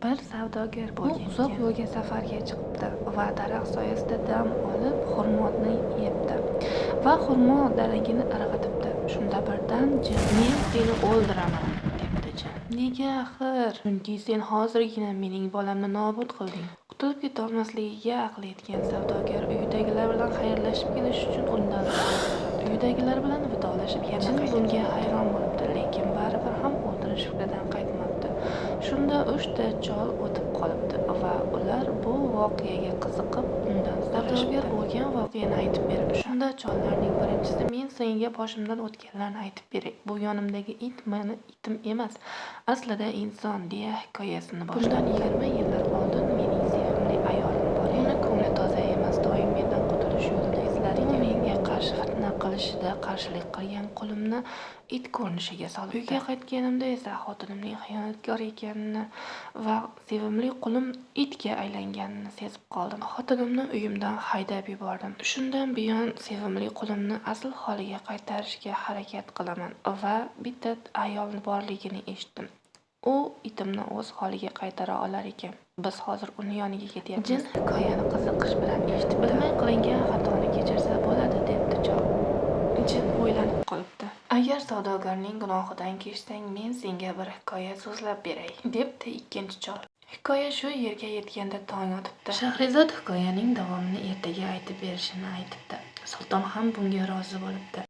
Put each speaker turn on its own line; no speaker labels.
Bir savdogar bo'lgan. U uzoq yo'lga safarga chiqibdi va daraxt soyasida dam olib, xurmoni yebdi va xurmo danagini irg'itibdi. Shunda birdan jin: "Men seni o'ldiraman", debdi jin. "Nega axir?" "Chunki sen hozirgina mening bolamni nobud qilding." Qutulib ketolmasligiga aqli yetgan savdogar uyidagilar bilan xayrlashib kelish uchun undan ruxsat so'rabdi. Uyidagilar bilan vidolashib, yana jin bunga hayron bo'libdi, lekin baribir ham o'ldirish fikridan qaytmabdi. Shunda uchta chol o'tib qolibdi va ular bu voqeaga qiziqib, undan savdogar bo'lgan voqeani aytib beribdi. Shunda chollarning birinchisi: "Men senga boshimdan o'tganlarni aytib beray. Bu yonimdagi it meni itim emas, aslida inson", deya hikoyasini boshlabdi. "Bundan 20 yillar oldin mening sevimli ayolim bor edi. Uni ko'ngli toza emas, doim mendan qutulish yo'lini izlar ekan. U menga qarshi fitna qilishida qarshilik qilgan qulimni it ko'rinishiga solibdi. Uyga qaytganimda esa xotinimning xiyonatkor ekanini va sevimli qulim itga aylanganini sezib qoldim. Xotinimni uyimdan haydab yubordim. Shundan buyon sevimli qulimni asl holiga qaytarishga harakat qilaman va bitta ayol borligini eshitdim. U itimni o'z holiga qaytara olar ekan. Biz hozir uni yoniga ketyapmiz." Jin hikoyani qiziqish bilan eshitibdi. "Bilmay qilingan xatoni kechirsa bo'ladi", debdi chol. Jin o'ylanib qolibdi. "Agar savdogarning gunohidan kechsang, men senga bir hikoya so'zlab beray", debdi ikkinchi chol. Hikoya shu yerga yetganda tong otibdi. Shahrizod hikoyaning davomini ertaga aytib berishini aytibdi. Sulton ham bunga rozi bo'libdi.